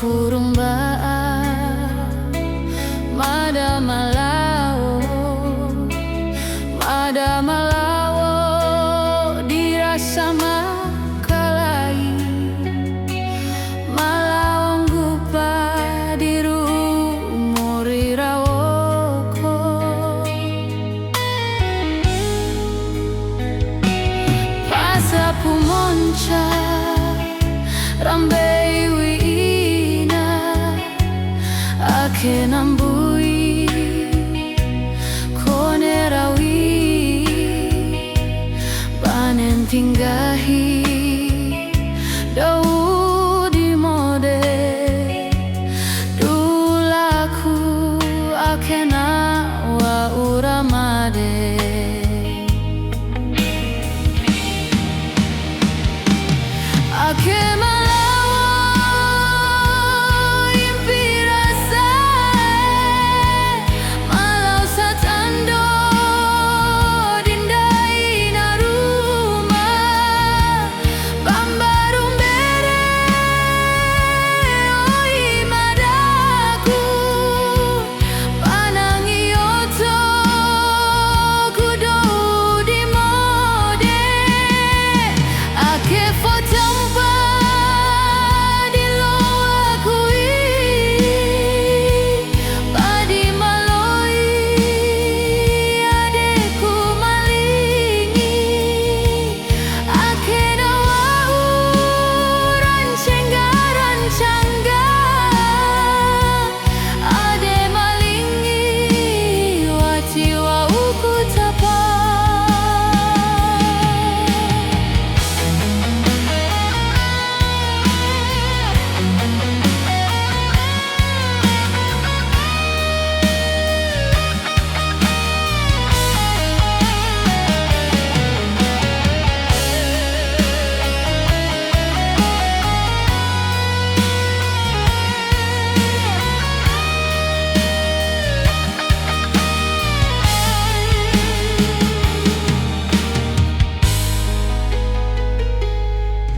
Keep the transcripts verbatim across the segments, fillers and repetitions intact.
Purumba'a, mada ma lao, mada ma lao di rasa makalai, ma lao nggupa di ru'u mori raoko. Pasapu monca ra mbei wi'ina, ake na mbui kone rawi, bune tinggahi dou di mode. Dulaku ake na wa'ura made. Ake ma lao impi rasae, ma lao satando di ndai na ruma. Ba mbaru mbere oi madaku, ba nangi otoku dou di mode. Ake foto mpa di loaku i, ba di maloi adeku malingi. Ake na wa'u rancengga rancangga, ade malingi wati wa'uku tapa.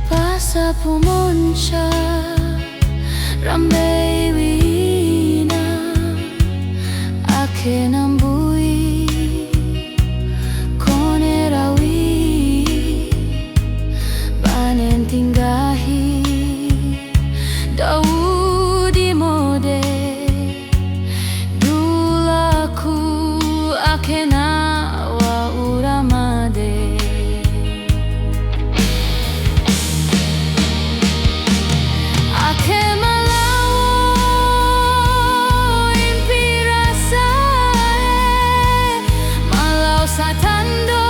Pasapu monca ra mbei wi'ina, ake na mbui kone rawi, bune tinggahi dou di mode. Dulaku ake na wa'ura made. Ake ma lao impi rasae, ma lao satando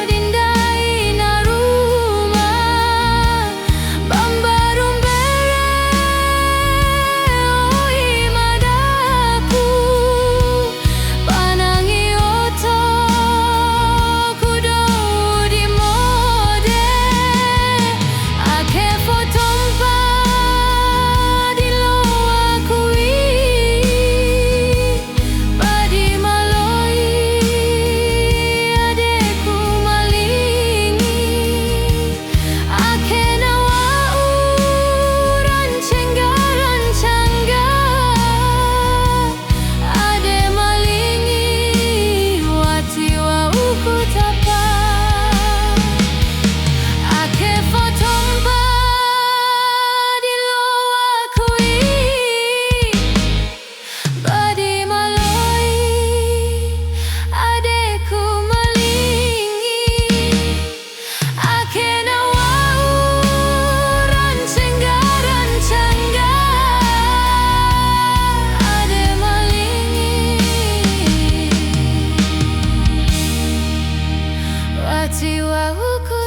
di ndai na ruma. Ba mbaru mbere oi madaku, ba nangi otoku dou di mode. Ake foto mpa di loaku i, ba di maloi adeku malingi. Ake na wa'u rancengga rancangga, ade malingi wati wa'uku tapa. Ake foto mpa di loaku i, ba di maloi adeku malingi. Ake na wa'u rancengga rancangga, ade malingi wati wa'uku